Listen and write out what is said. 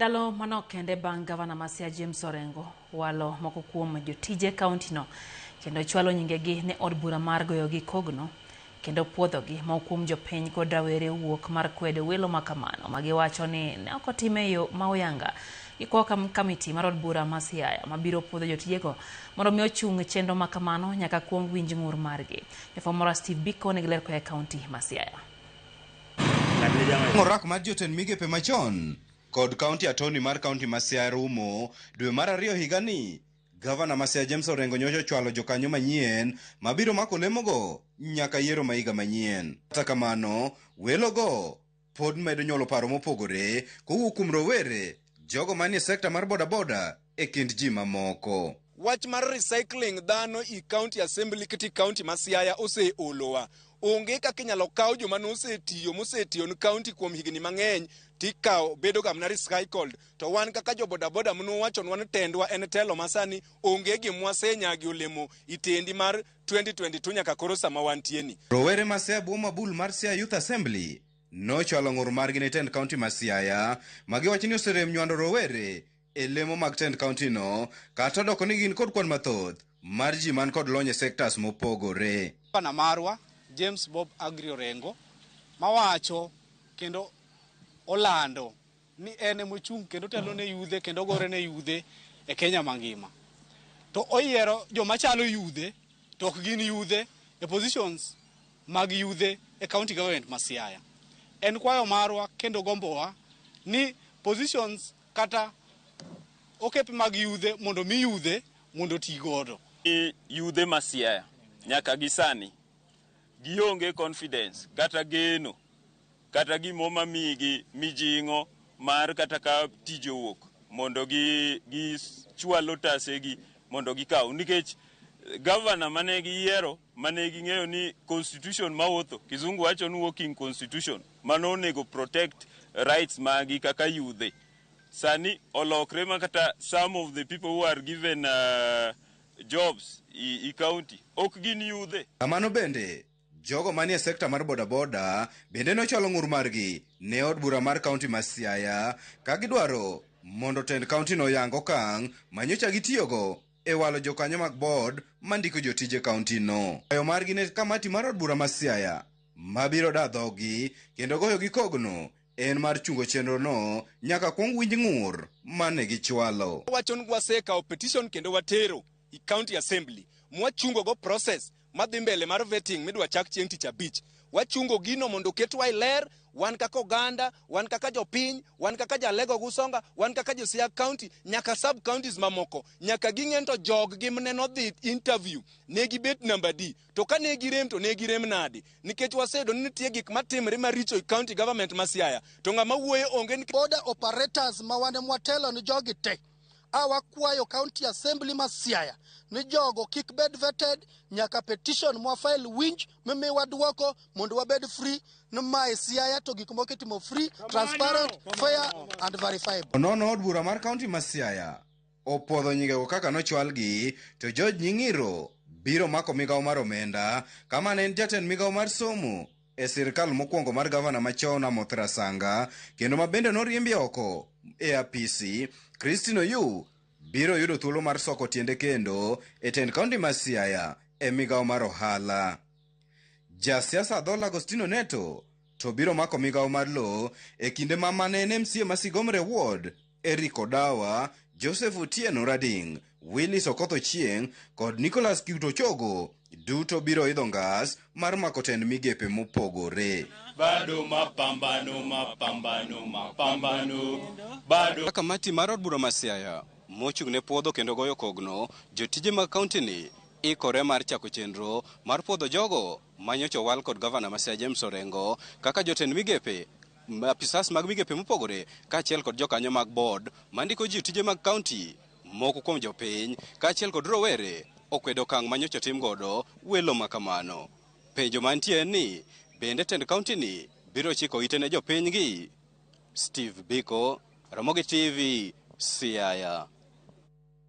Ndalo manok kende bang' gavana ma Siaya James Orengo walo moko kuom jotije kaontino kendo chwalo nyingegi ne od bura mar goyogi kogno kendo puodhogi, moko kuom jopiny kod rawere wuok mar kwedo welo makamano ma giwacho ni ne ok otim e yo ma oyanga. Gikwayo kamiti mar od bura ma Siaya mabiro puodho jotijego mondo mi ochung chenro makamano nyaka kuong winj ng'ur margi. Jafwambo Steve Biko nigi ler koa e kaonti ma Siaya. Orak mar jotend migepe machon kod county attorney mar county ma Siaya rumo dwe mar ariyo higani. Gavana ma Siaya James Orengo nyocha ochwalo jokanyo manyien mabiro mako lemogo nyaka yiero ma higa manyien. Kata kamano, welogo pod medo nyuolo paro mopogore kowuok kuom rowere, jogo manie sekta mar bodaboda e kind ji mamoko. Wach mar recycling dhano i county assembly kata i county ma Siaya oseolowa. Onge kaka inyalo kaw joma nosetiyo mosetiyo ne county kuom higni mang'eny tikawo bedo ga mana recycled. To wan kaka jo bodaboda manowachonwa ni tendwa en telo masani onge gimwasenyagi olemo i tendi mar 2022 nyaka koro sama wantie ni. Rowere ma Siaya bwo mabul mar Siaya Youth Assembly nochwalo ng'ur margi ne tend county ma Siaya ma giwacho ni oserem nywando rowere e lemo mag tend county no kata odoko ni gin kod kwan mathoth mar ji man kod lony e sectors mopogore. Gavana marwa James Bob Agri Orengo mawacho kendo olando ni en emochung' kendo telo ne yudhe kendo gore ne yudhe e Kenya mangima. To oyiero joma chalo yudhe to ok gin yudhe e positions mag yudhe e county government ma Siaya. En kwayo marwa kendo gombowa ni positions kata okepe mag yudhe mondo mi yudhe mondo oti godo. Yudhe ma Siaya nyaka gi sani gionge confidence kata geno kata gimo mamigi mijing'o mar kata ka tije owuok mondo gi gichwal otasegi mondo gikaw, nikech gavana mane giyiero mane ging'eyo ni constitution mawuotho, kizungu wacho ni working constitution, mano onego protect rights magi kaka yudhe, sani olokre ma kata some of the people who are given jobs i county ok gin yudhe. Kamano bende, jogo manie sekta mar bodaboda bende nochwalo ng'ur margi ne od bura mar kaunti ma Siaya ka gidwaro mondo tend kaunti no oyang okang' manyocha gitiyogo e walo jokanyo mag board mandiko jotije kaunti no. Kwayo margi ne kamati mar od bura ma Siaya mabiro da dhogi kendo goyo gi kogno en mar chungo chenro no nyaka kuong winj ng'ur mane gichwalo. Wacho ni wasekawo petition kendo watero i county assembly mwachungo go process madhi mbele mar vetting midwa chak chieng' tich abich. Wachungo gino mondo oketwa e ler, wan kaka oganda, wan kaka jopiny, wan kaka Jalego Gusonga, wan kaka jo Siaya County, nyaka sub counties mamoko, nyaka ging'e to jog gi mane nodhi interview ne gibet namba D, to ka ne girem to ne girem nade, nikech waseyudo ni nitie gik matimre maricho e county government ma Siaya to ng'ama wuoyo onge. Boda operators ma wan mwatelo ni jogi te a wakwayo county assembly ma Siaya ni jogo kik bed vetted nyaka petition mwa file winj mimiwa duoko mondo wabed free ni mae Siaya to gik moko itimo free, transparent, fair and verifiable. Nono od bura mar kaunti ma Siaya opuodho nyingego kaka nochwalgi to George Nying'iro biro mako migawo mar omenda kama ne en jatend migawo mar somo e sirkal mokwongo mar gavana machon Amoth Rasanga kendo ma bende noriembi oko e apisi. Christine Oyu biro yudo thuolo mar soko tiende kendo e tend kaunti ma Siaya e migawo mar ohala. Jasiasa Adhola Agostino Neto to biro mako migawo mar lowo e kinde ma mane en MCA ma Sigomre Ward Eric Odawa, Joseph Otieno Rading, Willis Okoth Ochieng' kod Nicholas Kiuto Chogo duto biro idho ngas mar mako tend migepe mopogore. Bado mapambano, mapambano, mapambano bado. Kamati mar od bura ma Siaya mochung' ne puodho kendo goyo kogno jotije mag kaunti ni ikore mar chako chenro mar puodho jogo manyocha owal kod gavana ma Siaya James Orengo kaka jotend migepe, apisas mag migepe mopogore kaachiel kod jokanyo mag board mandiko ji tije mag kaunti. Moko kuom jopiny kaachiel kod rowere okwedo okang' manyocha otim godo welo makamano. Penjo mantie en ni bende tend kaunti ni biro chiko ite ne jopinygi? Steve Biko, Ramogi TV, Siaya.